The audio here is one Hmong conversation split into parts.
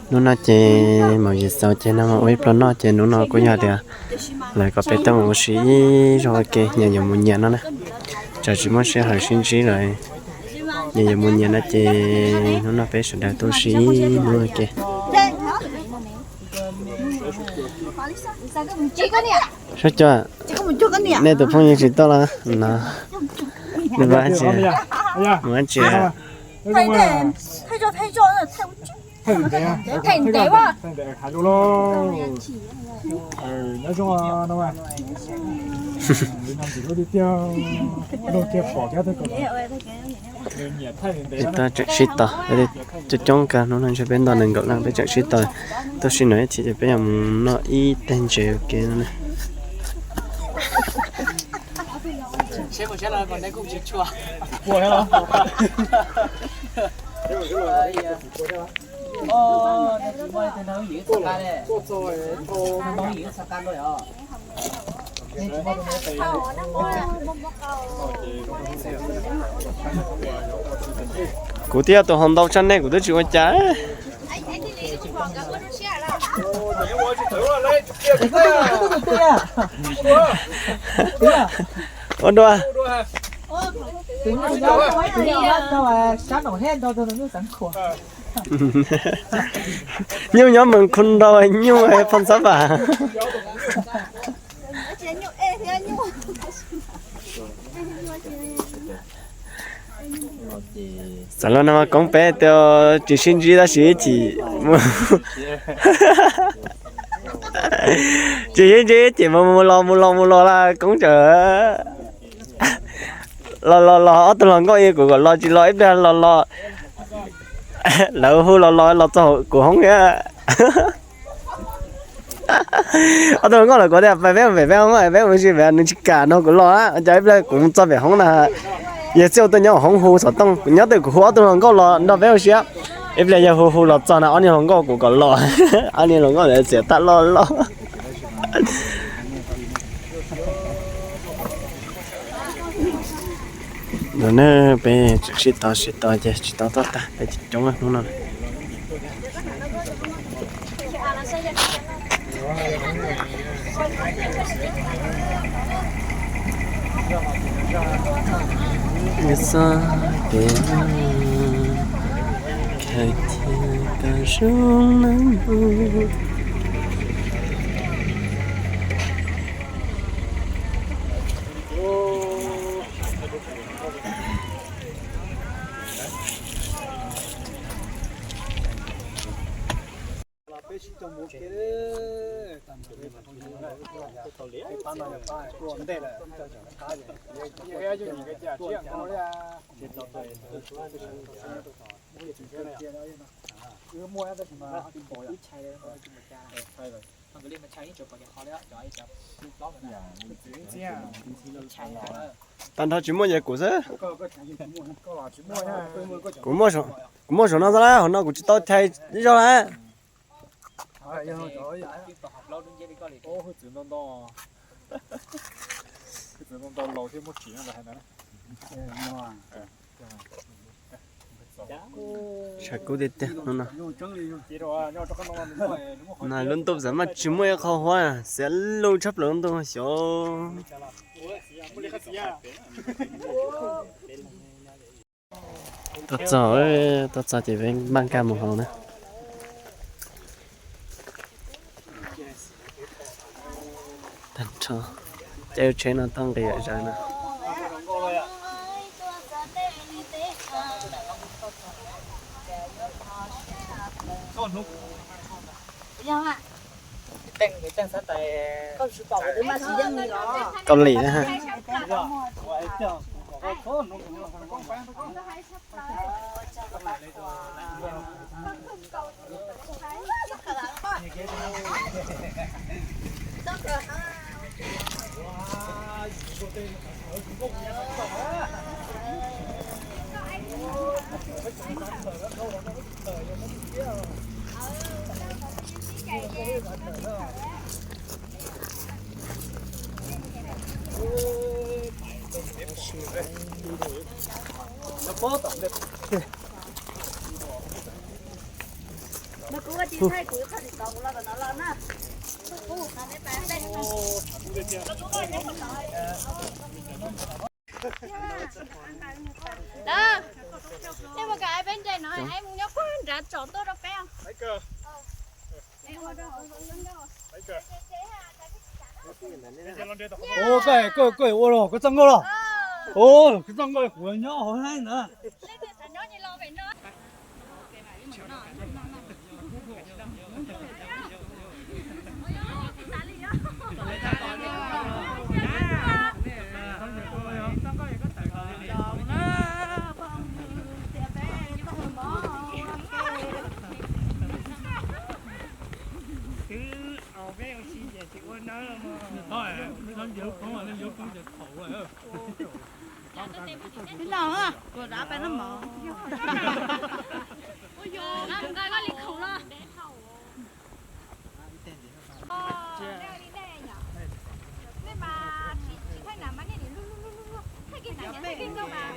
Hnub no ces maum yim xaus ces no mas ua ib pluag noj ces hnub no kuj yog tias lawv kom peb tuaj mus ua si ib zaug ua ke, nyias yuav mus nyias no na. Tsam tsis muaj sij hawm sib ntsib lawm, nyias yuav mus nyias no ces hnub no peb sawv daws tuaj ua si ib hnub ua ke. Sab Cua, nej tus phooj ywg tsis tuaj los no, nws mus dab tsi? Tseem sib tos, coob coob kawg, hnub no ntshe peb nto nees nkaum leej, peb tseem sib tos tuaj si no ib chim ces peb yuav mus noj ib teg ntses ua ke no na. Kuv twb yog tus haus ntau tshaj nej kuv twb tsis ua cas. Ua dua. Nyuj nyob Mees Khu ntau, nyuj phoj xab vam. Xam los no mas koob peb tias tsis sib ntsib tab sis ib chim, tsis sib ntsib ib chim mus mus los mus los mus los las koob tsawm los los los ob tug hluas nkauj kuv kom los tsis los ib pliag los los lawv hu los los los txog kuv hoob thiab. Ob tug hluas nkauj los kuv tias pais peb pem peb hoob peb ua si pem nws tsis kam no kuv los cas ib pliag kuv mus txog pem hoob na. Yog txij ua tuaj nyob hauv hoob hu xov tooj, kuv nyob twg kuv hu ob tug hluas nkauj los nrog peb ua si. Ib pliag yog hu hu los txog na ob niag hluas nkauj kuv kom los, ob niag hluas nkauj ntawd txiav tag loj loj. Ntawm no peb tseem sib tos sib tos ces tsis tau tuaj tag, peb coob hnub no. Nws txoj kev khaws thiab koj zoo na. Tag nrho tsis muaj ces kuv xwb. Kuv muaj saum no xwb lawm, hauv no kuv tsis tau chais zog lawm. Tshais kub tiag tiag hnub no. Lub ntuj txawm maj tsis muaj ib qho huab, xiav lug tshaj plaws lub ntuj xyov. Tuaj txog, tuaj txog ces peb npaj nkag mus hauv na. Tag nrho caij lub tsheb no tau nqis zawm zaws na. Kaus Lim na. Lawv, nej mus kom ai peb nres no, ai mus nyob puag nrad tsom tuaj rau peb. Ua koj, koj, koj ua los koj txoj nkauj los. Ua koj txoj nkauj kuv nyob hauv na. Twb ua peb ua si ces tsis ua nawb. Tib no, kuv rov peb no mov. Nqa koj li khoom los. Nej mas tsis thaij nam mas nej nim luag luag luag luag, thaij kiag nam, thaij kiag nkauj mas.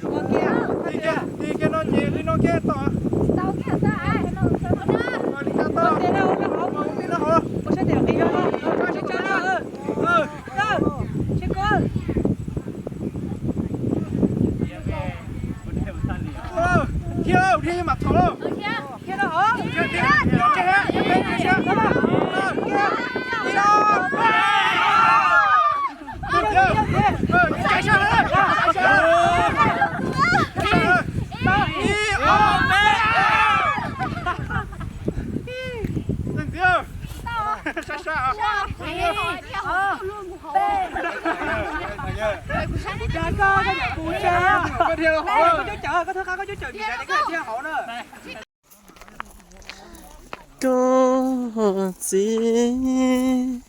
Ua kiag, ua kiag no ces li no kiag tau. Tau kiag tau. Li no tau. Ua li no hov. Ua sab tias qis no, ua sab tias qis no. Ua, thiab, thiab mas thaum. Thiab no hov. Thiab, thiab, thiab, thiab, thiab, thiab. Koj txiv.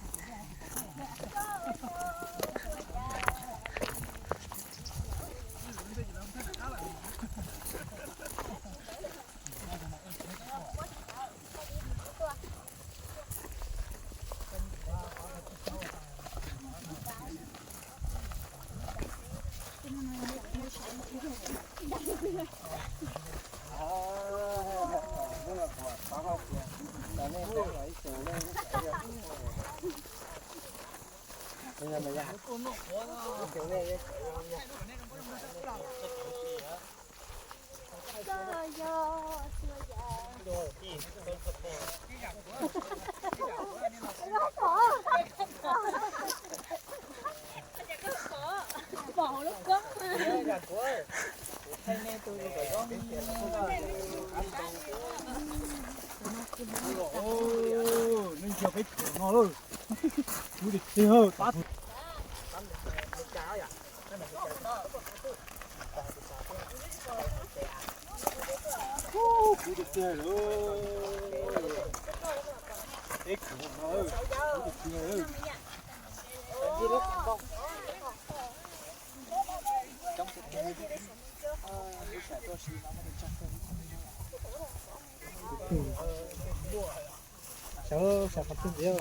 Sawv, sawv qhov twg ntxiv.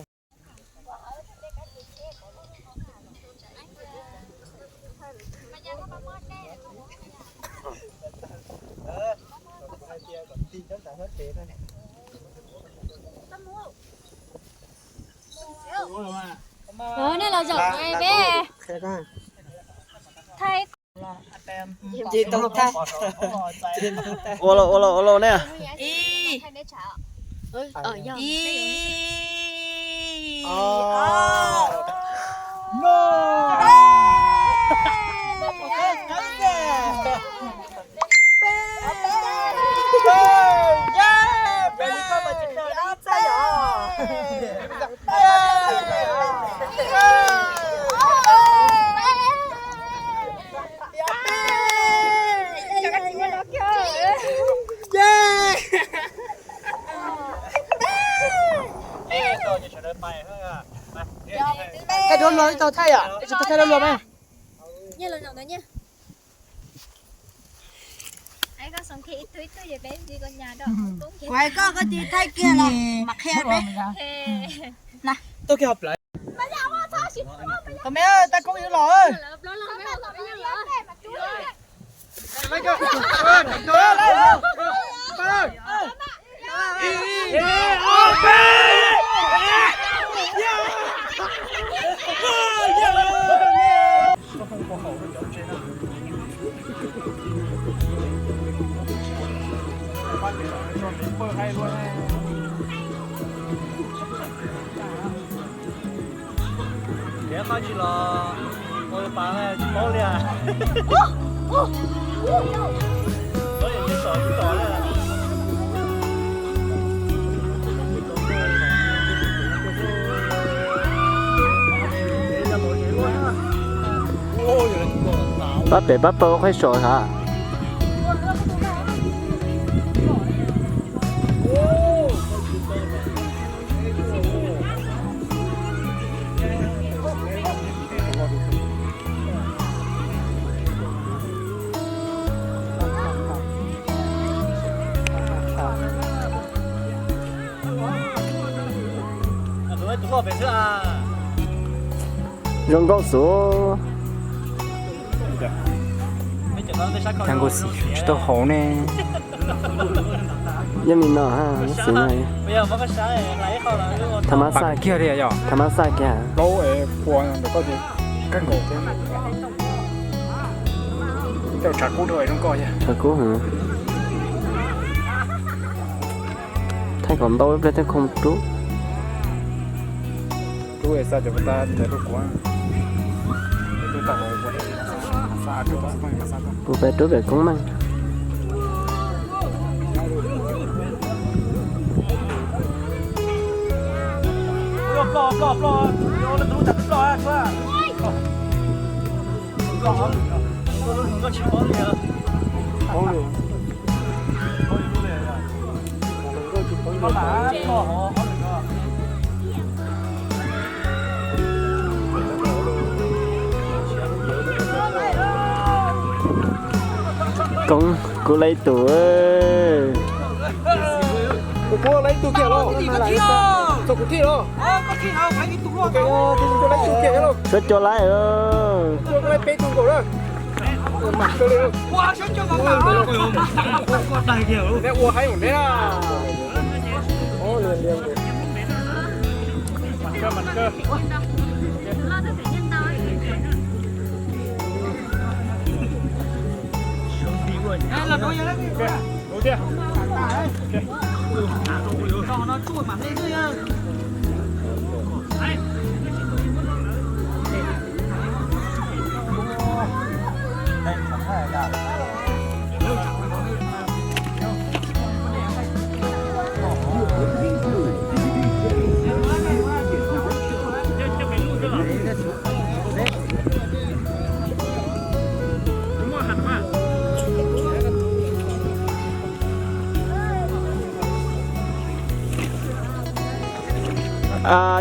Ov, nej los zaum peb thaij. Ces tau thaij. Ua los, ua los, ua los ne. Ib, ib, ob, peb. Thaij duab luag ib tau thaij yom, tsis tau thaij duab luag mas. Nyiaj los zaum ntawd nyiaj. Kuv hais koj, koj cia li thaij kiag los mam qhia peb. Tau kiag hauv plawv. Tab koob yus los. Tias qhov tsis los ua pa tsis paub li. Pab pem pab pawg ua qhaib saum hab. Zoo nkauj xwb. Tag nkaus xim tsis tau hauv ne. Yeej li no ha, xim no. Tha mas xaj kiag li yom. Tha mas xaj kiag. Plaub es pua ntawm koj ces kawg nkaus. Tej tshav kub rau zoo nkauj. Tshav kub hv. Thaij kom ntau ib pliag thiaj khoo rub. Kuv pem rub pem koob meej. Koob, kuv lawv ib tug. Kuv lawv ib tug kiag los? Txog kuv thiaj los. Suav cua laib. Peb tug nkaus na. Ua haib ua neb na.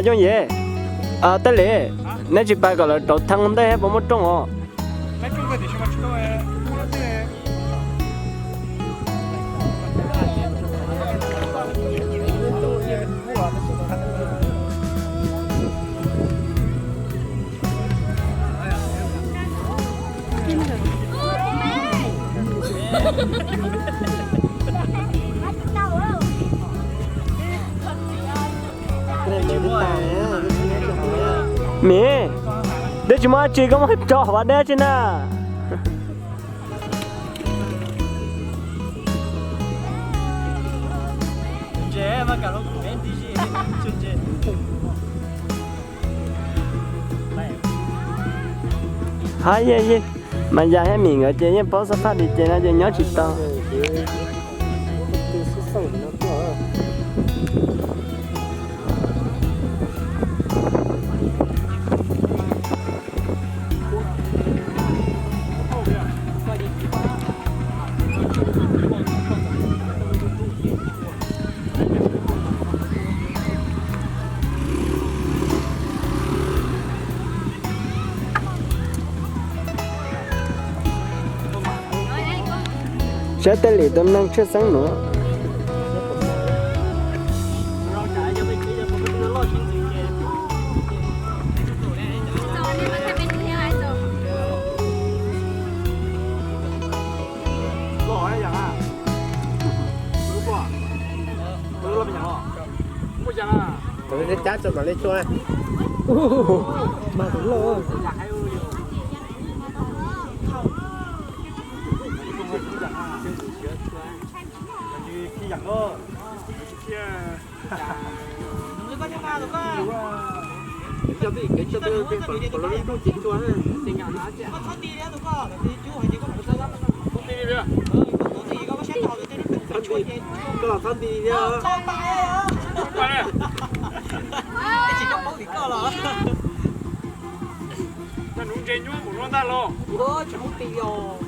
Yooj yim, Tej Lis, neb tsis pais kom lawv rauv thee ntej puas muaj rooj os? Miv, twb tsis muaj dab tsi koj muab rau hauv dab tsi na. Hab yeej, Mas Yaj thiab Mim nkawd ces yeej paub xab phaj li ces no ces nyob tsis tau. Saib tej li tus neeg tshwj xeeb nuav. Cab tso mam li tso. Mag tus loj. Koj los txhob nti thiab. Koj los. Cov nuv ntses nyuaj mus lub ntag los. Tsis muab ti os.